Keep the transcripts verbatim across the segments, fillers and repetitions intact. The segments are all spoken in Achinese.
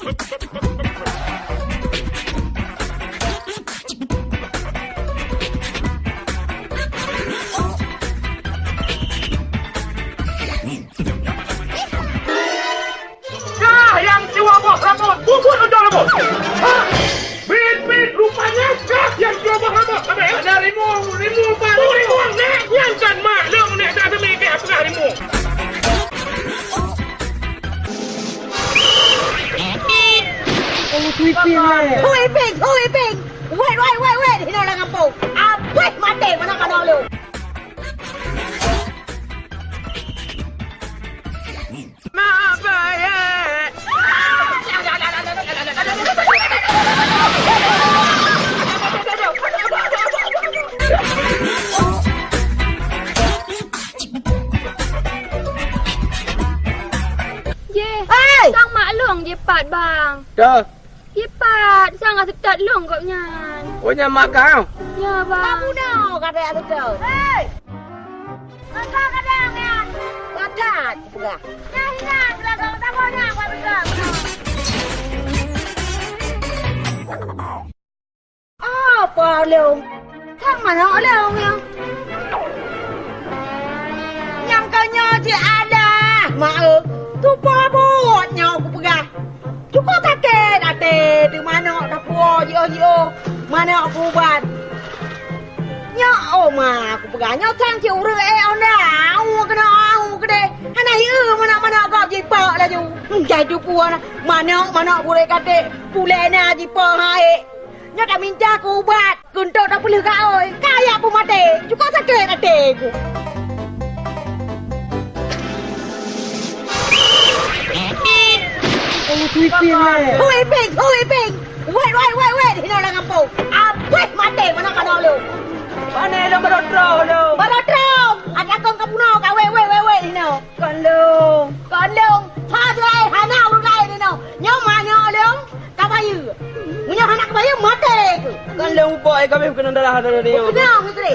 Kah nyang cuba boh rambut, bubut ujoe rambut. Ha! Bit-bit, rupanya kah nyang cuba boh rambut. Ada rimueng, rimueng baru. Rimueng, nak. Nyan kan mak lôn, nak dah demi ke apa rimueng. Oh, Iping, eh. Oh, Iping, oh, Iping. Wait, wait, wait, wait. Hino lam gampông. Abis maté mana-mana lu. Mak baye. Jih, hei! Sang maklum jipat, Bang. Dah. Jipat, sang aseutôt lôn gobnyan. Oh, nyan mak kau? Ya, Bang. Kamu dah kata aseutôt. Hei! Maka kadang ya, padat peugah. Nah, hina belakang sama nya, Pak Pegang. Apa lôn? Sang manok lôn ya? Nyang ka nyoe cit alah, mak eu. Tupo buet nyoe kupeugah. Cukup sakét até teuh manok tapuwoe jiôh-jiôh manok kuubat. Nyoe oma kupeugah nyoe sang cit ureueng éh onda, au keunoe au keudeh. Hana hieu manok-manok gob jipok laju. Jai tupuwoe na manok-manok purée katé pulée na jipok hai. Nyoe taminta kuubat. Keuntôk tapeuleueh ka ôi, kaya peumaté, cukup sakét até ku. Oh, Iping, eh. Oh, Iping, oh, Iping. Wait, wait, wait, wait. Hino lam gampông. Abis maté mana-mana lu. Mana lôn baroe troh lôn. Baroe troh. Ada kong ka bunoe ka, wait, wait, wait, wait, hino. Kon lôn. Kon lôn. Ha, tu ai, hana ureueng laén hino. Nyoe ma nyoe lôn. Ka bayeue. Meunyoe hana ka bayeue, maté keuh. Kan lé ubak, eh, ka abéh keunan darah tadi nyoe. Keunan, Putri.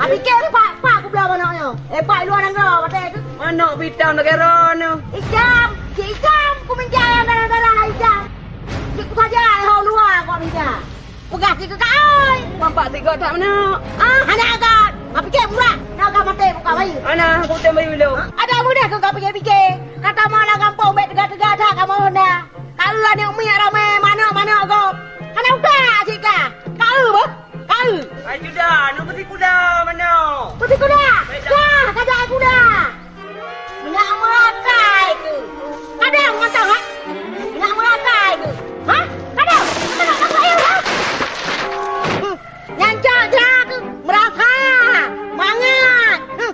Apike pat, pat kubloe manok nyoe. Eh, pat luwa nanggroe, maté keuh. Manok bitang nanggroe nyoe. Itam, cit itam, kuminta nyang darah-darah itam. Cit kusaja, eh, ho luwa kok minta. Peugah cit keu kaôi. Mampak tiga tak manok. Ah, hana agak. Apike murah, na agak maté buka bayeue. Ana, aku tem bayeue dulu. Ada mudah keu kau pikir-pikir. Kata malah gampông, bèk teuga-teuga that kamoe honda. Ka eu aneuk miet ramé, manok-manok gob. Hana utak cit ka. Ka eu beuh? Ka eu. Ai sudah, aneuk peuti kuda manok. Peuti kuda? Dah, ka jak kuda. Nak meurakai keuh. Kadang mantong, ha? Nak meurakai keuh. Ha? Kadang, kadang nak meurakai, ha? Huh. Nyan cok jak meurasa mangat. Huh.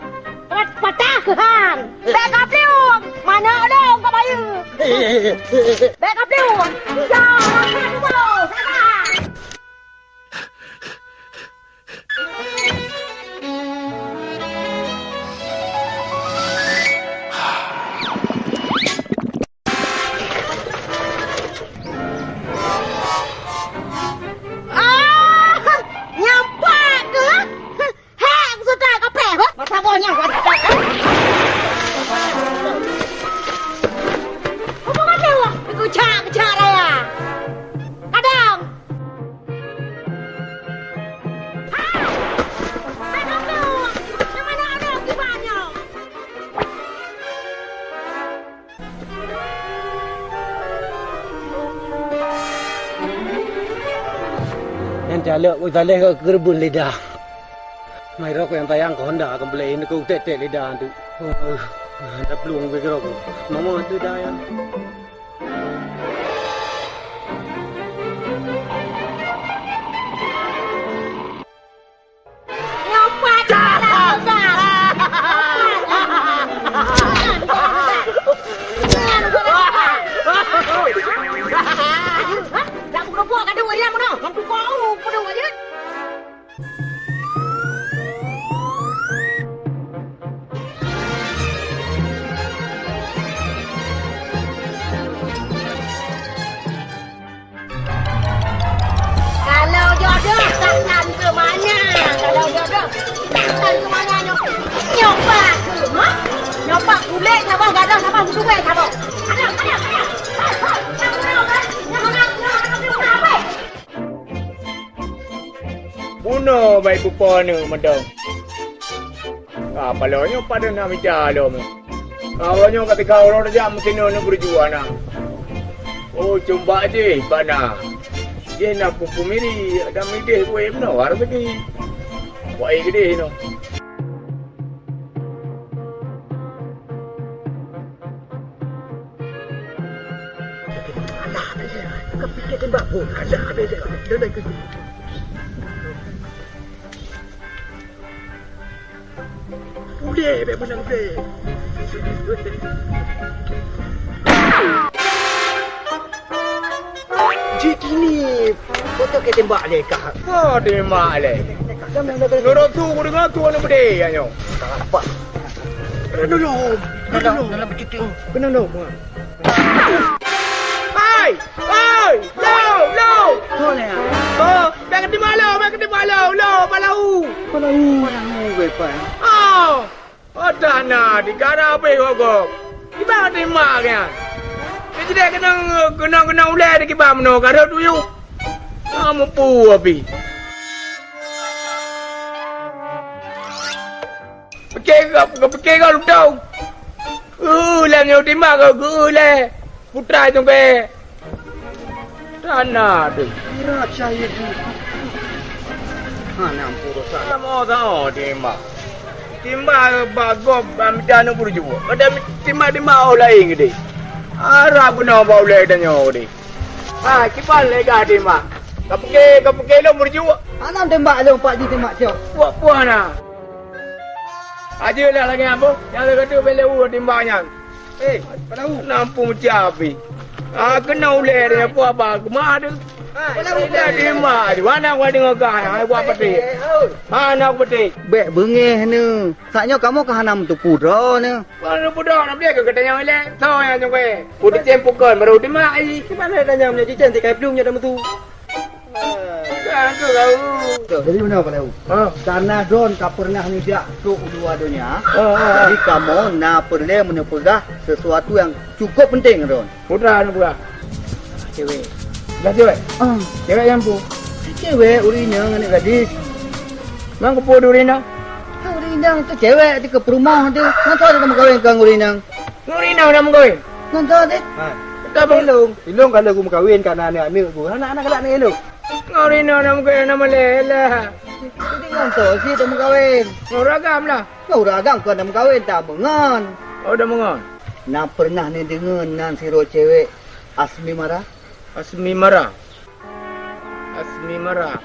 Pat-, patah keuhan. Bèk ka pliung. Manok lôn ka bayeue. Bèk ka pliung. Ya, rasa dulu. Sabar. Ah, nyampak keuh? Hek, sudah kapéh, heh? Masa boh nyang kuat. Apa kata wah? Kucak-kucak raya. Kadang. Ha! Hai, kamu! Yang mana ada akibatnya? Nyan calok Saleh ka keureubeuen lidah. Mai rot nyang sayang keu honda keumbelée, ini keu tek-tek lidah tu. Aduh, dah plueng bak keudroe. Mama tu dah ya. Nyopat! Dak meukeureumpok ka deuek jeuet meunoe, ngon tukang u peudeuek jeuet. Kalau jodoh takkan keu manyang, kalau jodoh takkan keu manyang nyoe. Nyoe pat keuh, ha? Nyoe pat kulét saboh, gadoh saboh, meutuwèh saboh. Alah, alah, alah. Hai, hai, hai, hai, hai. Oh, baik pupo aneuk mantong. Ah, paloe nyoe padahai na mita lom. Ah, uroe nyoe ka teuka uroe tajak meusinan nyoe beureujuang na. Oh, cumbak jih bana. Jih na pupu miri, dan mideh kueh meunoe rezeki. Wai geudeh nyoe. Alah, ka pike tembak pun, kada habéh dah, dah, dah, dah. Udeh, bèk beunang udeh. Jikini, beutôi keu tembak lé kah? Oh, tembak lé. Nurot tu, kudeungoe tu aneuk beudé, ya, nyoe. Apa? Kena dulu. Kena dulu. Kena dulu. Hai! Hai! Lo! Lo! Ho lé, ah? Oh, bèk keutimang lo, bèk keutimang lo, lo, Palau! Palau, Palau, bèk, Pak. Oh! Oh, dah na, digara habéh gob-gob. Kiban keutimang nyan. Ni jideh keunong, keunong, keunong ulèe di kiban meunoe, ka rhot tuyuh. Ah, mupu api. Pike, pike ka lutông. Geu lé nyoe timbak geu, geu lé. Putra tungke. Tana tu. Kira cahaya tu. Hana ampun dosa. Sama sama timbak. Timbak bagop amida nu burju. Ada timbak-timbak orang lain gede. Arab kena bau lé tanyoe gede. Ha, kiban lé gah timbak. Kapike, kapike lom burju. Hana tembak lom pak ji tembak cok. Puak-puak na. Aja lah lagèe ambo, nyang lagèe tu bèk lé u timbang nyan. Eh, Palau. Nampung capi. Ah, kena ulèe dia apa apa, kemah tu. Palau. Dia timbang, di mana gua tengok gah, hai buat peti. Ha, nak peti. Bèk beungèh neu. Saat nyoe kamoe ka hana meutupu droe neu. Kalau pudok, nak bèk ke katanya ulèe. So, yang nyong kue. Putih cempukon, baru timbang, ai. Kiban lé tanya, meunyoe cicen, tikai belum, nyoe dah metu. Jadi meunoe Pak Daud. Ha. Karena droen ka pernah nijak trok u luwa donya, ha, ha, ha, jadi kamoe na peureulèe meuneupeugah sesuatu nyang cukup penting droen. Putra aneuk buah. Cewek. Dah cewek? Ah. Cewek nyang pu? Cewek ureueng inong aneuk gadis. Mang keupeue di ureueng inong? Ah, ureueng inong tu cewek tu keu peurumoh tu. Masa dia meukawen ngon ureueng inong? Ngon inong dah meukawen? Ngon soe teh? Ha. Ka bang. Ilong. Ilong kalau ku meukawen ka na aneuk-aneuk ku. Anak-anak galak aneuk ilong. Ngon inong dah meukawen nama lé lah. Jadi ngon soe si dah meukawen? Ngon ureueng agam lah. Ngon ureueng agam kon dah meukawen, ta meungon. Oh, dah meungon. Na pernah ni deungon nan sidroe cewek Asmi Mara? Asmi Mara. Asmi Mara.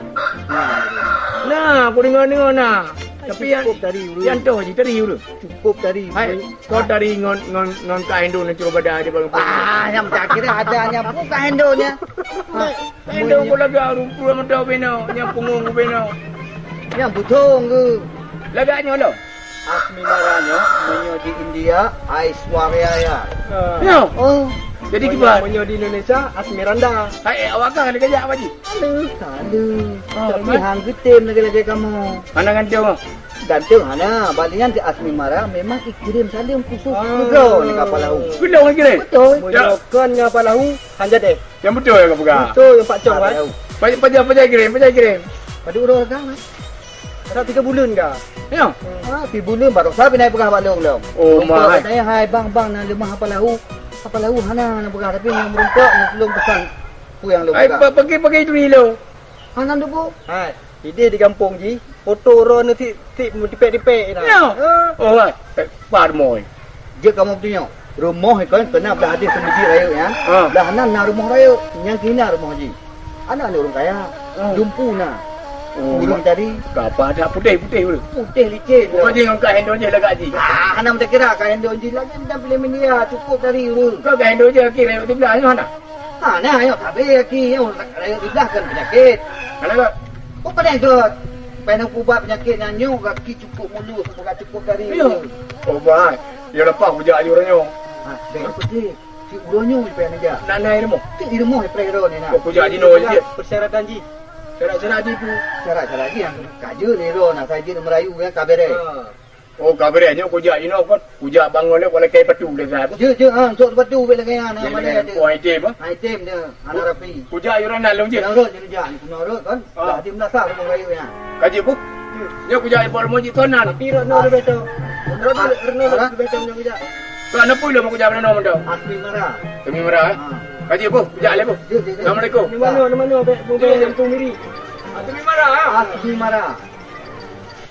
Nah, aku deungoe-deungoe na. Tapi yang, cukup tadi, Uru. Yang tu je tadi, Uru. Cukup tadi. Hai, kau tadi ngon, ngon, ngon Kak Endo nan cuba bada aja bang. Ah, nyang tak kira ada nyang pun Kak Endo nya. Ha, Kak Endo mun kau lagak Uru, pura mata beno, nyang pungung beno. Nyang bujong ke? Lagak nyoe lo. Asmi Mara nyoe meunyoe di India, Aishwarya Rai. Ha. Ya. Oh. Jadi kiban? Meunyoe di Indonesia, Asmiranda. Hai, eh, awak kan ada gaya apa ji? Halo, halo. Oh, tapi memang? Hang geutem lagèe-lagèe kamoe. Hana ganteng, ah? Ganteng hana. Balian di Asmi Mara memang ikirim salam khusus ke droe ni ka Palau. Betul, ikirim? Betul. Ya. Meunyoe kon ngon Palau, hana jadi. Yang betul ya kau pegang? Betul, yang Pak Cong, kan? Palau. Paja, paja, paja kirim, paja kirim. Pada urang agama. Ada tiga bulan kah? Ya. Ha, tiga bulan baru saya pindah pegang Pak Long, Long. Oh, Long, mai. Katanya, "Hai, bang, bang, na leumah apa lahu? Apa lahu hana na pegang, tapi nyang meureumpok, nyang tulông pesan." Ku nyang long Hai, pegang. Pa-, pagi-pagi tu ni lo. Hana tu, Bu. Hai, idéh di gampông jih, foto ro ni ti, ti, tipek-tipek na. Ya. Ha. Oh, hai. Eh, par moi. Jeuet kamoe peutunyok, rumoh ikon keunan blah adéh seumeujid rayeuk nyan, ha, blah nan na rumoh rayeuk, nyang keunan rumoh jih. Aneuk-aneuk ureueng kaya, ha, dumpeue na. Oh, ureueng tadi. Ka apa dak putéh-putéh ureueng? Putéh licét. Pokok jih ngon Kak Hendo jih lagak jih. Ah, hana meutakira Kak Hendo jih lagak dan pilih media cukup tadi ureueng. Kak Hendo jih akhé rayeuk siblah nyoe hana? Hana, nyoe sabé akhé nyoe rayeuk siblah kan penyakit. Hana, Kak? Oh, padahai gèt. Payah na ubat penyakit nyan nyoe gaki cukup mulus, bukan cukup dari. Iya. Ubat. Ya lepas bujak aja orang nyoe. Ha, dek, apa sih? Si ulo nyoe payah na jak. Nak naik rumah. Ti di rumah payah ro ni nak. Kau bujak di nol je. Persyaratan ji. Syarat-syarat ji tu. Syarat-syarat ji yang kaje ni ro nak saja merayu kan kabere. Ha. Oh, ka beureh nyoe kujak inoe kon. Kujak bangon lé, kujak lakèe patu lé, kan? Jeuet, jeuet, ha, sok patu bèk lagèe nyan, ha, jeuet, malèe jeuet, jeuet. Poh item, ha? Ha, item nyoe, hana rapi. Kujak yue Ronald lôn jeuet. Nyan rot, jeuet, jeuet, nyan rot, kan? Ah. Dah di meunasah, rumah kayu nyan. Ka jeuet, Bu? Jeuet. Nyoe kujak ipo rumoh jih kon nan. Tapi rot nyoe leubèh teuh. Rot nyoe, rot nyoe leubèh teuh nyoe kujak. Kau na peue lôn kujak meunan nyoe, meunan? Asmi Mara. Asmi Mara, eh? Ha. Ka jeuet, Bu? Kujak lé, Bu. Jeuet, jeuet, jeuet. Assalamualaikum. Di mana, di mana, Bek? Bek, Bek, Bek Miri. Asmi Mara, ah? Asmi Mara.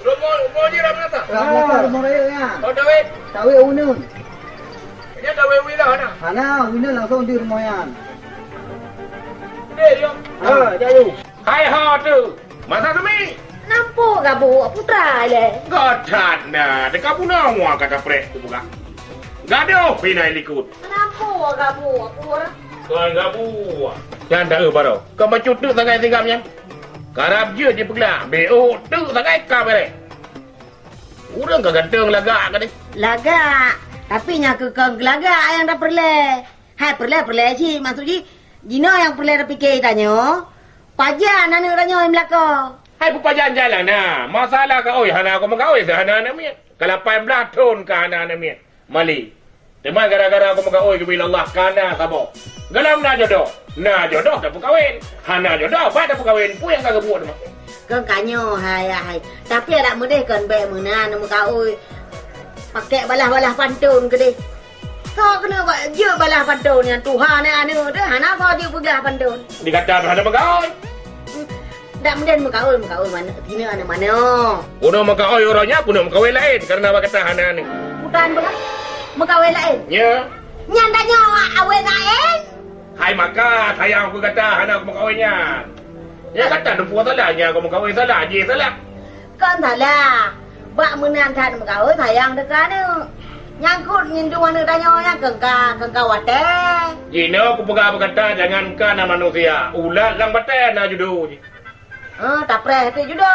Rumoh, rumoh jih lam meunasah? Lam meunasah, rumoh rayeuk nyan. Oh, Dawid. Dawid Uneun. Nyan Dawid Uneun lah, hana? Hana, Uneun langsung di rumoh nyan. Deh, yo. Ha, jalu. Hai ho tu. Masa semi. Nampu gabuek putra lé. Gadat na, deka bunoe mua kata prek tu buka. Gadoh pinai likot. Nampu gabuek putra. Kon gabuek. Nyan dah, eh, baroe. Kau bacut tu sagai sigam nyan. Karab jeuet jipeuglah, B O teuk sagai ka bereh. Ureueng ka ganteng lagak ka deh. Lagak, tapi nyang keu kon lagak nyang tapeureulèe. Hai peureulèe, peureulèe cit, maksud jih, jinoe nyang peureulèe tapike tanyoe, pajan aneuk tanyoe nyang meulakèe. Hai peupajan jalan na, masalah gaôi hana aku meugaôi, hana aneuk miet. Ka lapan blah thon ka hana aneuk miet. Mali. Teuma gara-gara aku meugaôi keu Allah, ka na saboh. Galom na jodoh. Na jodoh tapeukawen. Hana jodoh, bah tapeukawen. Peue nyang ka geubuet teuma? Kon ka nyoe, hai, hai. Tapi adak meudeh kon bèk meunan meugaôi. Pakèk balah-balah pantôn keudeh. Soe keuneuk bak jeuet balah pantôn nyan tuha nyan aneuk teuh, hana soe jeuet peugah pantôn. Dikata hana meugaôi. Dak meudeh meukawen, meukawen mano, tine aneuk mano. Keuneuk meukawen uroe nyan, keuneuk meukawen laén, kareuna bak gata hana aneuk. Bukan bukan. Meukawen laén. Nya. Nyan tanyoe awet laén. Hai maka sayang keu gata hana meukawen nyan. Ya gata teupeu salah, nya keu meukawen salah, jih salah. Kon salah. Bak meunan that meukawen sayang teuka aneuk. Nyangkut ngintu aneuk tanyoe nyan keu ka, keu ka watèe. Jinoe kupeugah bak gata jangankan na manusia, ulat lam batèe na judo jih. Ah, tapreh teuh judo.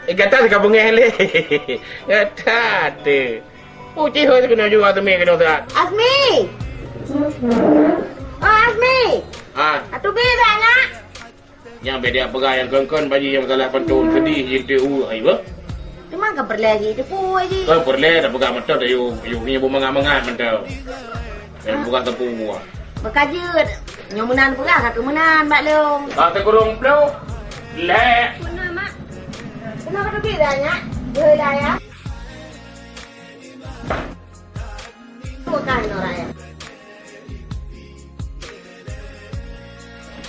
Eh, gata teuka beungèh lé. Gata teuh. Pucih hôi keunoe juwa teumé keunoe that. Asmi! Oh, Asmi! Ah. Atu bi dah nak. Nyang beda peugah nyang kon-kon baji nyang salah pantôn sedih jih teuh, ai bah. Teuma ka peureulèe jih teupeu jih. Kon peureulèe dah peugah mantong dah yuk, yuk nyoe beumangat-mangat mantong. Nyang buka teupeu. Meukajeut. Nyoe meunan peugah ka keu meunan bak lôn. Ka teukurong ploh. Lek. Puna mak. Puna ka teubi dah nyak. Dua dah ya. Bukan orang ya.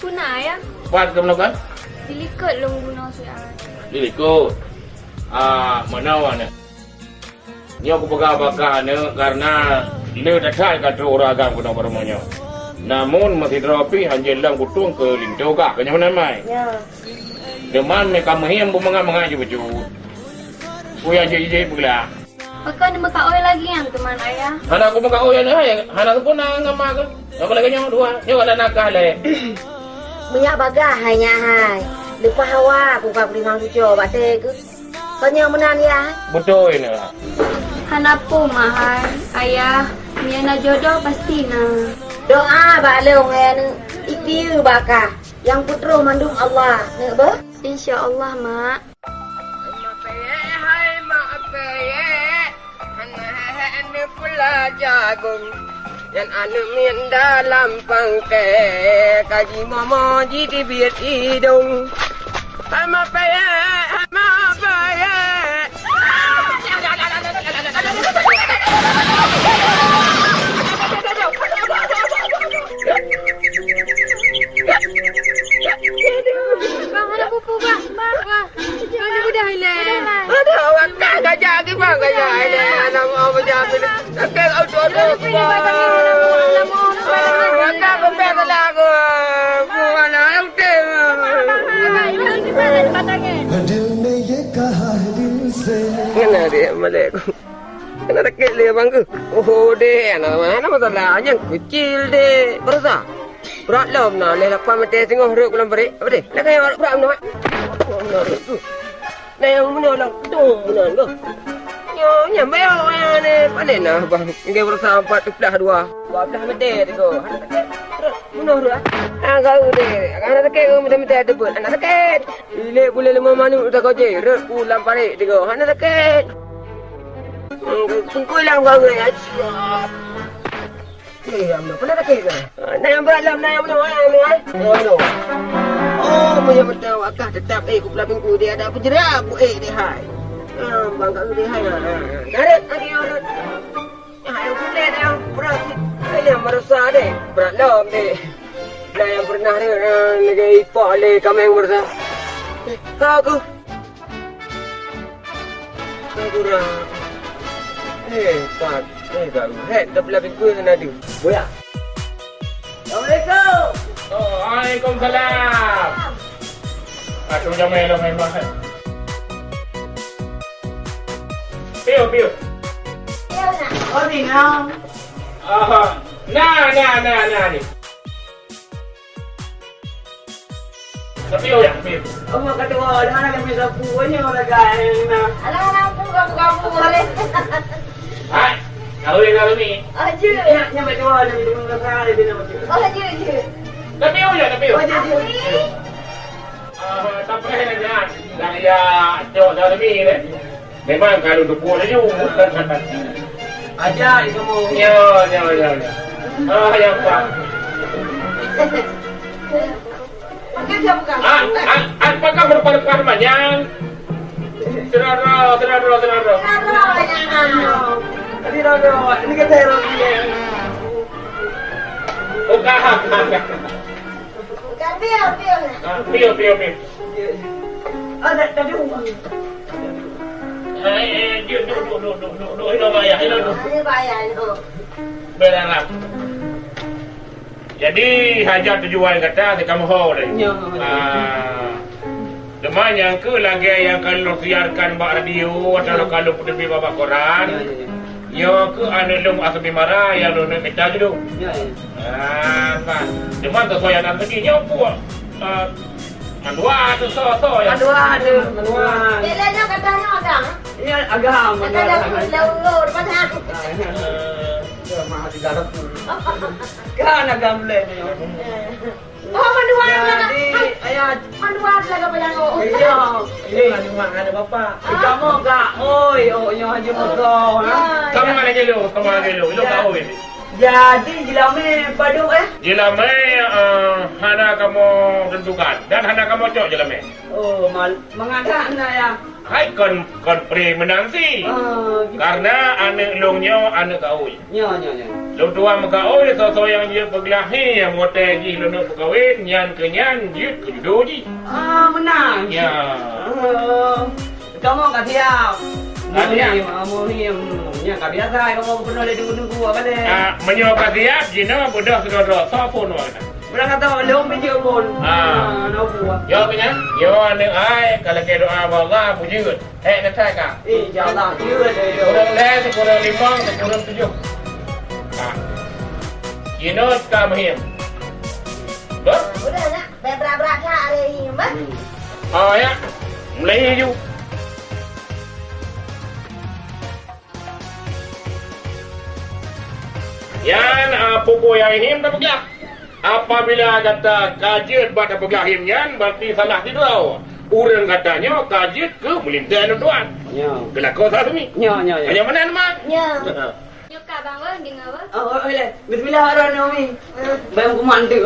Puna ya. Pat ke melokan? Dilikot lôn guna siat. Dilikot. Ah, mana awak ni? Nyoe kupeugah bak kah aneuk kareuna le that-that ka trok ureueng agam keunoe bak rumoh nyoe. Namun meusidroe pih hanjeuet lom kutueng keu linto kah, keu nyoe meunan mai. Ya. Teuma meuka meuhiem beumangat-mangat jih bacut. Peue nyang jih-jih peuglah. Pakon neumeukaôi lagèe nyan teuma ayah? Hana kumeukaôi aneuk hai, hana sempurna ngon ma keuh. Nyang lagèe nyoe dua, nyoe ka nakah lé. Meunyak bagaih hai nyak hai. Leupah hawa kuka kulimang cuco bak tée keuh. Kon nyoe meunan, Yah? Beutôi na. Hana peue, Mak hai. Ayah, meunyo na jodoh pasti na. Doa bak lôn, hai aneuk. Ipieu bak kah. Nyang peutroh mandum Allah, neuk beuh? Insya Allah, Mak. Hai mak peuye, hai mak peuye. Hana hai-hai aneuk pula jagung. Nyan aneuk miet dalam pangke, ka jimomo jiteubiet idong. Hai mak peuye, hai mak peuye. Bang, ada pupu, Bang. Bang, Bang. Bang, dia mudah ilai. Aduh, awak kah gajah lagi, Bang, gajah ilai. Anak mau berjaya. Sakit, aduh, aduh, Bang. Awak kah kembali ke lagu. Bukan anak, Bang. Ngena dia malek. Kena sakit dia, Bang, ke? Oh, dek, anak, anak masalah. Yang kecil, dek. Berasa? Brat lom na, lhèe lapan meter singoh rhot u lam parit. Apa deh? Lagèe awak brat meunoe. Brat meunoe rhot tu. Nah, nyang meunoe lam keudong meunan tu. Nyoe nyang bayar awak nyan, eh, paléng na, bah. Lagèe beurasa empat belas dua. Dua belas meter tu. Hana sakét. Rhot, meunoe rhot, ah. Ah, kau deh. Hana sakét, kau meter-meter teubeuet. Hana sakét. Ilek buleuen limong manok takojé, rhot u lam parit tu. Hana sakét. Pungkui lam kau, ya. Eh, ya Allah, pernah sakit ke? Ah, na nyang brat lom, na nyang bunoe, eh, bunoe, eh. Oh, bunoe. Oh, meunyoe beutôi awak kah teutap, eh, kupeulapin ku dia ada peujeurak, ku, eh, deh hai. Ah, bang kat deh hai, ah, ah. Garet, lagi garet. Ah, yang putih ada yang berat. Eh, yang merusak deh. Berat lom deh. Nah, yang pernah deh, ah, lagi ipak leh kameng merusak. Eh, kau aku. Kurang. Eh, tak. Eh, baru. Hei, tak pula pintu yang ada. Boya. Assalamualaikum. Oh, waalaikumsalam. Aduh, jamai lah main mahal. Piu, piu. Piu nak? Oh, ni, Nong. Aha. Nah, nah, nah, nah, ni. Tapi oh ya, Min. Kamu kata orang nak kami sapu aja orang lain nah. Alah, alah, aku kapu-kapu boleh. Hai, kau yang kami. Aja. Nak nyampe dua ada di rumah saya di dalam. Oh, aja, aja. Tapi oh ya, tapi oh. Aja, aja. Ah, tak pernah nak. Nak ya, cok dalam ni deh. Memang kalau teupeue laju. Aja kamu. Ya, ya, ya, ya. Ah, ya, Pak. Pakai siapa, Kak? Ah, ah, ah, pakai berpada-pada banyak. Serara, serara, serara. Serara banyak. Serara. Ini kata orang dia. Oh, kaham. Bukan pion, pion. Ah, pion, pion, pion. Ah, dah, dah dulu. Eh, eh, duduk, duduk, duduk, duduk, duduk, duduk, duduk, duduk, duduk. Ini bahaya, ini. Berharap. Jadi, hajat tujuan gata, saya kamu ho tadi. Ya, ya. Ah, cuma nyang ke lagèe nyang ka lôn siarkan bak radio atau ka lôn peuteubiet bak koran. Ya, ya, ya. Nyoe keuh aneuk lôn Asmi Mara nyang lôn neuk mita judô. Ya, ya. Ah, kan. Cuma sesuai aneuk tadi nyoe pun, ah, mandua tu so, so ya. Mandua tu. Mandua. Dia lain nak kata aneuk agam. Ini agam, mandua. Kata dah pun lalu, dah pada. Ah, ya. Eh. Ya, mahal tiga ratus. Kan agam lain ni. Eh. Oh, mandua. Jadi, ayah. Mandua lagak payah, oh. Iya. Ini mandua ada bapak. Ah. Kamu gak, oi, oh, nyoh Haji Musa, ha? Ya, kamu ya. Mana jelo, kamu mana jelo? Lo ya. Tahu ini. Jadi, jilame padum, eh? Jilame, eh, hana kamu tentukan dan hana kamu cok jilame. Oh, mal-, mengada na ya. Hai kon, kon pre menanti. Ah, gitu. Karena aneuk lôn nyoe aneuk gaul. Nyoe, nyoe, nyoe. Lôn tuan meugaul, soe-soe nyang jeuet peuglah, "He, nyang watèe jih lôn neuk peukawen, nyan keu nyan jeuet keu judo jih." Ah, meunan. Ya. Oh, kamoe ka siap. Ka siap. Muhim, ah, muhim. Nyan ka biasa, kamoe peunoh lé deungon-deungon, apa deh? Ah, meunyoe ka siap, jinoe beudôh sidroe-droe. Soe phôn awak keunan? Ureueng kata lôn bijéh phôn. Ah. Ah, na buah. Yo, keunan? Yo, aneuk ai, ka lakèe doa bak Allah, bujeuet. Eh, neutai ka? Insya Allah, jeuet, eh, yo. Kurang lhèe, sikurang limong, sikurang tujoh. Ha. Jinoe ka meuhiem. Dah? Udah, nak. Bèk brat-brat that hari ini, bah. Ah, ya. Mulai ju. Nyan, ah, peue-peue nyang hiem tapeugah. Apabila gata ka jeuet bak tapeugah hiem nyan, berarti salah sidroe. Ureueng gata nyoe ka jeuet keu meulintèe lôn tuan. Ya. Keu lakoe Asmi. Ya, ya, ya. Nyoe meunan, Mak? Ya. Nyoe ka bang, weh, deungoe, weh. Oh, oh, oh, leh. Bismillahirrahmanirrahim. Bayang kuman tu.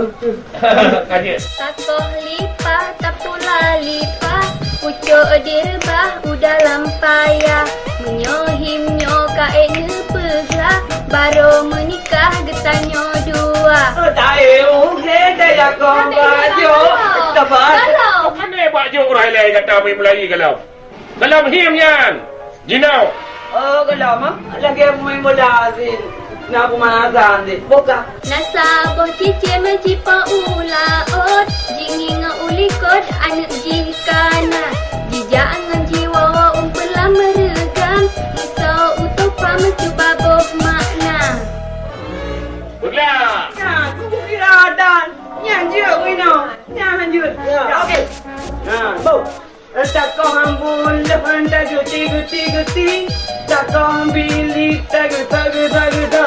Ka jeuet. Takoh lipah, tapula lipah, pucok direubah u dalam paya. Meunyoe hiem nyoe ka ék neupeugah, barô meunikah geutanyoe dua. Oh, taeu, oke, daya kong baju. Sabar. Hana baju uroe ilèe gata meumeulayi galau. Galau hiem nyan. Jinoe. Oh, galau mah. Lagèe meumain bola sit. Na pemanasan sit. Boh ka. Na saboh cicém jipo u laôt, jingieng u likot aneuk jih ka na. Jijak ngon jiwoe umpeulam reugam, miseue u tofa meucuba boh makna. Peugah! Nyan, kubu kira dan nyan jeuet inoe. Nyan jeuet. Ya. Ya, oke. Nah, boh. Takoh ambon lôn taguti-guti-guti, takoh bilik tageusa-geusa-geusa.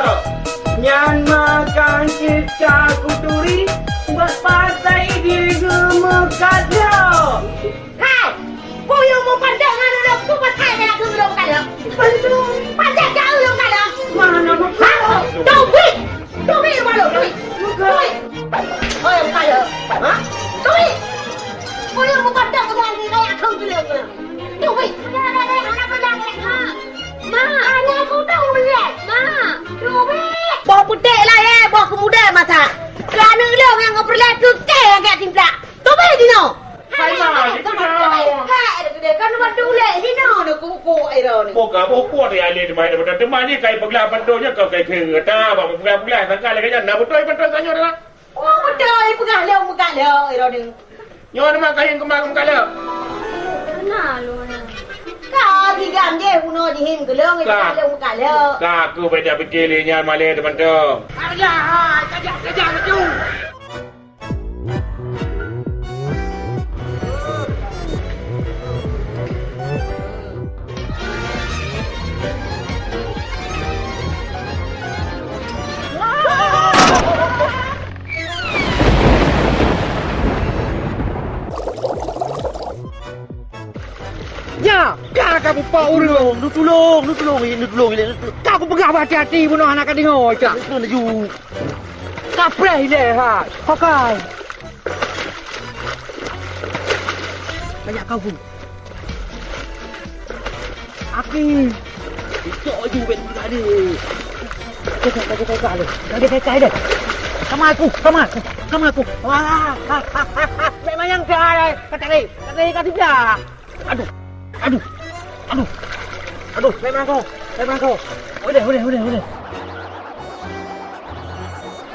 Nyan makan cit ka kuturi, bak pasai di geumeukat lom. Hai! Buyueng mupandang ngon ulôn, peue pasai na geumeukat lom? Pandang. Pasai Peue teuh alé teuma, teuma, teuma jih kai peuglah bantu nyoe keu kai keu ta, bak peuglah-peuglah sangka lagèe nyan, na beutôi bantu tanyoe dah. Oh, beutôi, peugah lé, peugah lé, Ironi. Nyoe teuma kai keumah peugah lé. Nah, lu nah. Ka gigam jih bunoe jihim geulong, Ka. Peugah lé, peugah lé. Ka aku beda pikir lé nyan malèe teuma tu. Alah, hai, kajak, kajak laju. Ya, ka, ka kupak ureueng. Nutulông, nutulông, nutulông, nutulông. Ka kupeugah bak hati-hati bunoe hana kadeungö, cak. Nutulông laju. Kapreh ilèe hai. Hokai. Banyak kau pun. Api. Itu aju bet tadi. Kau, kau, kau, kau, kau. Kau, kau, kau, kau. Sama aku, sama aku, sama aku. Wah, memang yang salah. Kata ni, kata ni, kata dia. Aduh, aduh, aduh, aduh, saya merangkau, saya merangkau. Udah, udah, udah, udah.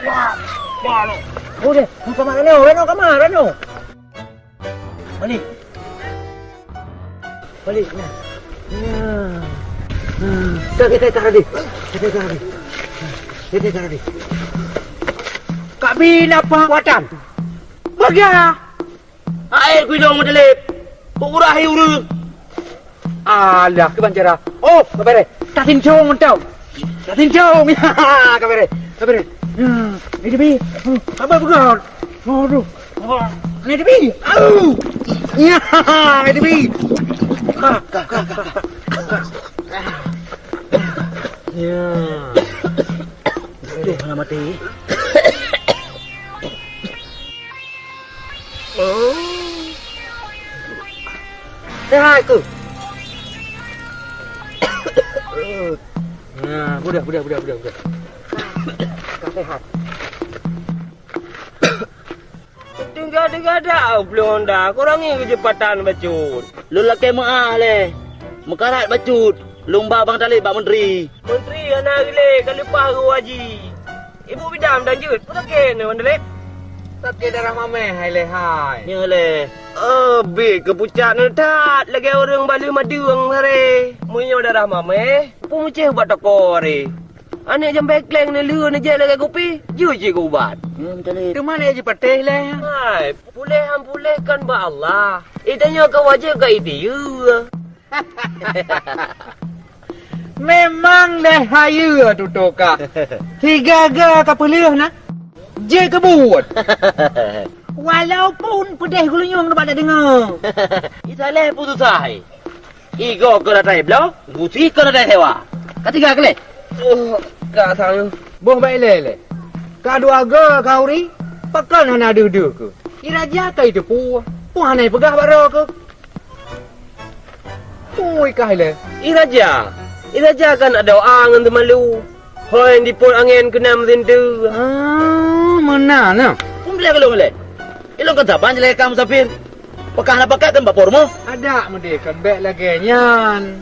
Wah, wah, lo. Udah, kamu kamar Reno, Reno kamar, Reno. Balik. Balik, nah. Nah. Nah. Dah, kita ikat tadi. Kita ikat tadi. Kita ikat tadi. Kak Bin apa buatan? Baga. Hai, kuidong meuteulép. Kok urah hai ureueng. Alah, keuban cara. Oh, kabere. Tasincong mantap. Tasincong. Kabere. Kabere. Ya, ini bi. Apa bukan? Aduh. Ini bi. Au. Ya, ini bi. Ka, ka, ka, ka. Ya. Aduh, hana mati. Sehat ku. Nah, udah, udah, udah, udah, udah. Ka sehat. Teuga-teuga dak, Blo Honda, kurang ngieng keujepatan bacut. Lôn lakèe meu'ah lé. Meukarat bacut, lôn ba Bang Talib bak meuntri. Meuntri hana lé, ka leupah rhueng haji. Ibu bidam dan jeuet, peue sakét nyoe, Bang Talib? Sakét darah mamèh hai lé hai. Nyoe lé. Eh, bit keu pucak nyoe that, lagèe ureueng baleuh madeueng saré. Meunyoe darah mamèh, peue meucéh bak toko aré. Aneuk jambai kleng neulheueh neujép lagèe kupi, jeuet cit keu ubat. Nyoe Bang Talib. Teuma lé jipatéh lé. Hai, puléh han puléh kan bak Allah. Eh, tanyoe ka wajéb ka itiyeu. Memang lé hayeue tutoe ka. Sigaga ka peuleueh na, jeuet keu buet. Walaupun peudeh geulinyueng nibak tadeungoe. Isa lé putus asa. Igoe keu ratai bloe, gusi keu ratai sewa. Ka tiga keu lé. Oh, ka sang. Boh bai lé lé. Ka dua go ka uri, pakon hana deuh-deuh keu. I raja ka iteupue, peue hana ipeugah bak droe keu. Ui kah lé. I raja, i raja kan adoa ngon teumalu. Hôi dipot angén keunam sinteue. Ah, meunan na. Peue lé ka lôn lé. Ilôn kan saban jilai ka musafir. Pakah na pakat kan bak po rumoh. Adak meudeh kan bèk lagèe nyan.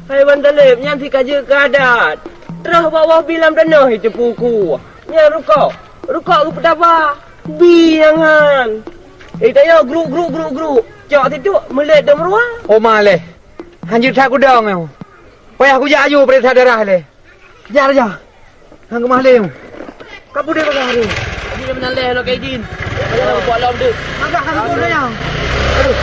Hai Wan Taleb, nyan si ka jeuet keu adat. Troh bak woh bi lam tanoh iteupeue kuah. Nyan rukok. Rukok geupeutaba. Bi nyang han. Eh, tayo gruk, gruk, gruk, gruk. Cok situk, meulet dong ruwa. Oh, ma lé. Han jeuet that kudong nyoe. Payah kujak aju peuriksa darah lé. Jar, jar. Hang keumah lé. Ka peudeh bagah lé. Jadi dia menaleh lo kayak jin. Kalau buat lom dek. Agak kan pun sayang. Aduh.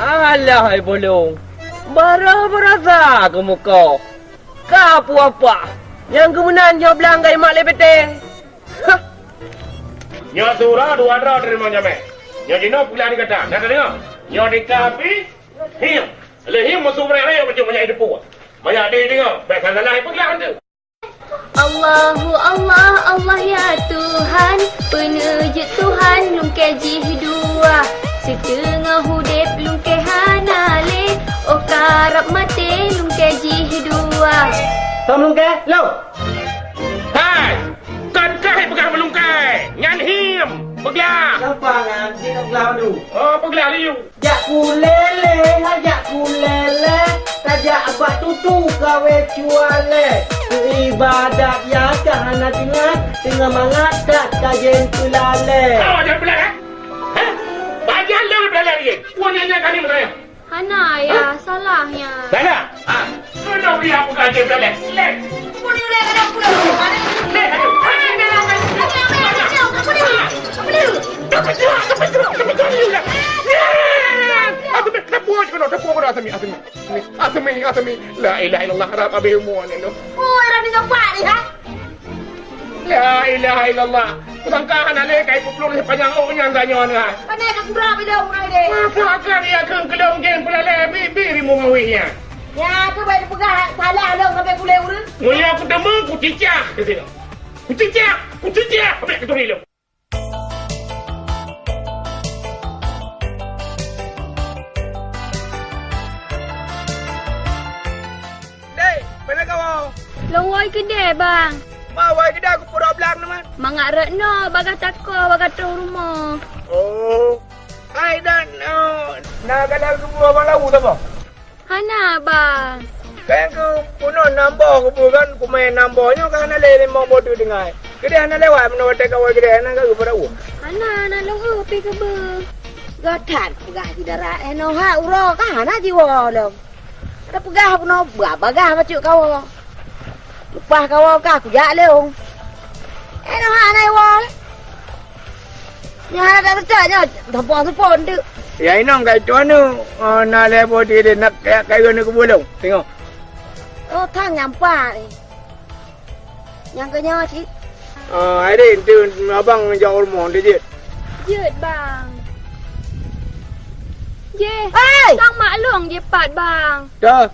Alah, hai bolong. Barah berasa ke muka. Ka apa-apa. Nyang keumeunan nyoe blang gai mak lé pété. Hah! Nyoe sura dua droe teurimong jamé. Nyoe jinoe pula di gata. Na tadeungoe? Nyoe di kapi. Hieng. Lé hieng musoh beuraya macam banyak di depan. Banyak di deungoe. Baik salah ipeugah tu. Allahu Allah, Allah ya Tuhan, peuneujeuet Tuhan lungkée jih dua. Siteungoh udeb lungkée hana lé, oh karab maté lungkée jih dua. Tom lungkée, lo! Hai! Kon kah peugah meulungkée, nyan hiem! Peuglah! Sapa nyan? Cit peuglah dulu. Oh, peuglah dulu. Jak kulele, ha, jak kulele, tajak bak tutu kawé cuale. Ibadat ya ka hana teungoh, teungoh mangat that ka jén peulale. Oh, dah peulale? Hah? Bagi Allah peulale lagi. Puan nyan kali peulale. Hana, ya, salah nyan. Salah? Ah, sudah beri aku kaji peulale. Leh. Leh. Asmi, Asmi, Asmi, Asmi. La ilaha illallah, harap habéh umur ni tu. Oh, dah ditempat ni, ha? La ilaha illallah. Kusangka hana lé kai peuplueng sipanyang ôk nyan tanyoe nyan. Pane ka kurang bidong mulai deh. Masa akan ia keu keulong geng peulale bi-bi rimueng awik nyan. Ya, tu baik peugah salah lom sampai kulé ureueng. Mulia aku teumé, ku cicak ke sini. Ku cicak, ku cicak, habis ke turi lom. Dek, pane kawoe? Lôn woe keudè, Bang. Ma woe keudè, kupeurok blang teuma. Mangat rot noe, bagaih takoe, bagaih troh rumoh. Oh. Hai dan, oh, na galak keubue bang lau saboh? Hana, Bang. Kayang keu punoe nam boh keubue kan, kumé nam boh nyoe ka hana lé limong boh teuk tinggai. Keudè hana lewat meunoe watèe kawoe keudè hana ka geupeurok ueh. Hana, na lôn eu pi keubeu. Gata peugah jidara, eh, noe ha uroe ka hana jiwoe lom. Ada peugah bunoe ba-, bagaih bacut kawoe. Leupah kawoe ka kujak lé ong. Eh, noh hana iwoe. Nyoe hana teucok nyoe, teupon-teupon teuk. Ya inong kai tuan tu, oh, na lé boh di nak kayak kayu ni kebulong. Tengok. Oh, thang nyampak ni. Nyang keu nyoe cit. Ah, Airin, tu abang jak hormon tu jeuet. Jeuet, Bang. Jeh, Hei! Sang mak long jeh pat, Bang. Dah.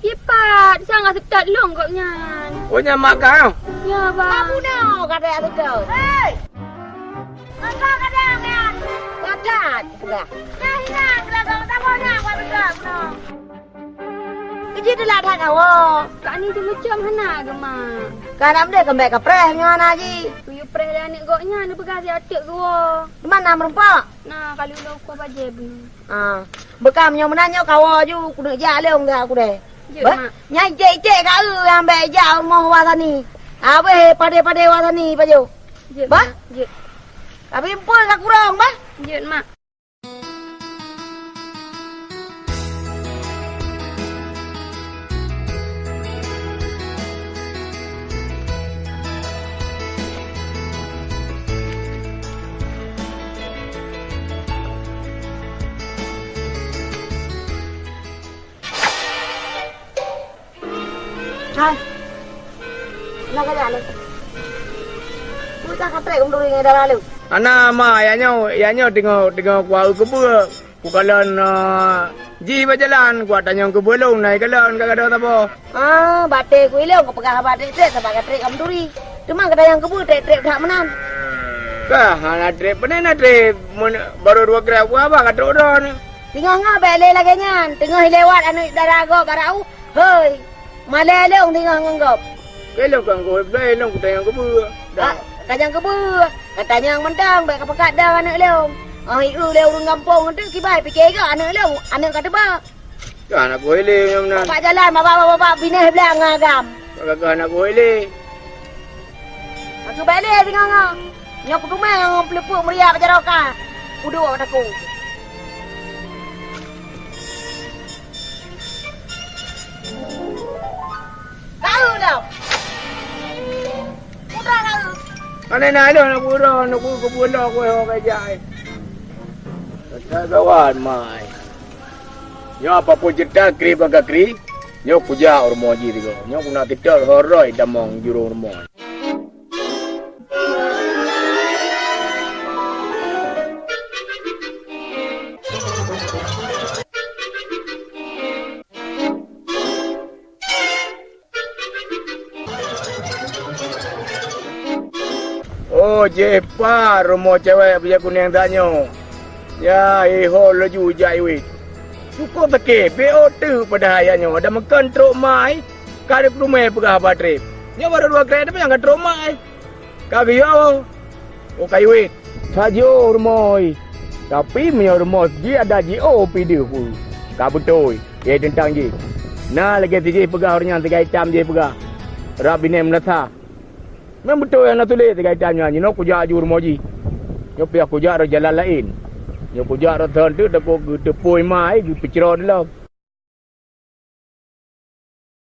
Jeh pat, sang seutôt long gobnyan. Oh, nyan mak kau? Ya, Bang. Kamu dah kata seutôt. Hei! Apa kata nyan? Kata, peugah. Nah, hilang gelagong, tak boleh nak buat peugah, no. Keuji teulat that kawoe. Kak ni teumeucom hana geumak. Ka na meudeh keumbet kapreh nyoe hana ji. Kuyue preh lé aneuk gobnyan neupeugah siat teuk geuwoe. Di mana meureumpok? Na, ka lheueh lôn kuah bajée bunoe. Ah, beukam nyoe meunan nyoe kawoe ju keuneuk jak lé ong gak kudée. Jeuet, Mak. Nyang icek-icek ka eu nyang bèk jak rumoh Wa Sani. Habéh padé-padé Wa Sani pajoh. Jeuet, Mak. Jeuet. Tapi empul ka kurong, bah. Jeuet, Mak. Hai. Nak kajak lé. Bocah ka trép meuduri ngon dara lé. Hana, Ma, ya nyoe, ya nyoe teungoh, teungoh kuaeu keubeue. Kukalon, eh, jih bak jalan, kuat tanyong keubeue lôn, na ikalon ka gadôh saboh. Ah, batée kuilôn kupeugah haba trép-trép sabab ka trép ka meuduri. Teuma ka tanyong keubeue trép-trép that meunan. Kah, hana trép, peue na trép, mun barô dua grab, haba ka trok droe. Teungoh-ngoh bèk lé lagée nyan, teungoh ilewat aneuk dara gob bak raoh, hôi, malée lôn teungoh ngon gob. Keu lôn ka nggoe blai lôn kutanyong keubeue. Ka, tanyong keubeue, katanyong mantong bèk kapakat dong aneuk lôn. Oh, i eu lé ureueng gampông nyan teuk kibai pike geuh aneuk lôn, aneuk ka teuba. Ka aneuk goe lé nyang meunan. Bak jalan babah-babah binéh blang agam. Ka, ka aneuk goe lé. Aku bèk lé singoh-ngoh. Nyoe kuteumé ngon peuleupeuk meuria bak jaroe ka. Udok takue. Kau dah. Udah kau. Aneh na dah nak udah nak keu bulan kau ho kerja. Kata kawan mai. Nyoe apa pun cerita kri bak kri. Nyoe kujak rumoh jih tiga. Nyoe kuna kita horoi damong jurong rumoh. Oh, jeh pat rumoh cewek bajée kunéng tanyoe. Ya, iho laju jak iwit. Syukoe sakét, B O teuk padahai nyoe, ada meukeun trok mai, ka deukeurumé peugah haba trép. Nyoe barô dua krek, tapi nyang ka trok mai. Ka geuyue, oh, ka iwit. Sajoh rumoh, tapi meunyoe rumoh jih adak jiôh pih deuh peue, ka beutôi, eh, teuntang jih. Na lagée si jih peugah ureuëng nyan, Sigae Itam jih peugah, rab binéh meunasah. Memang beutôi nyang na tuléh, Sigae Itam nyan, jinoe kujak aju rumoh jih. Nyoe pih kujak rot jalan laén. Nyoe kujak rot thon teuk, takot geuteupôi mai, geupeucroe dilom.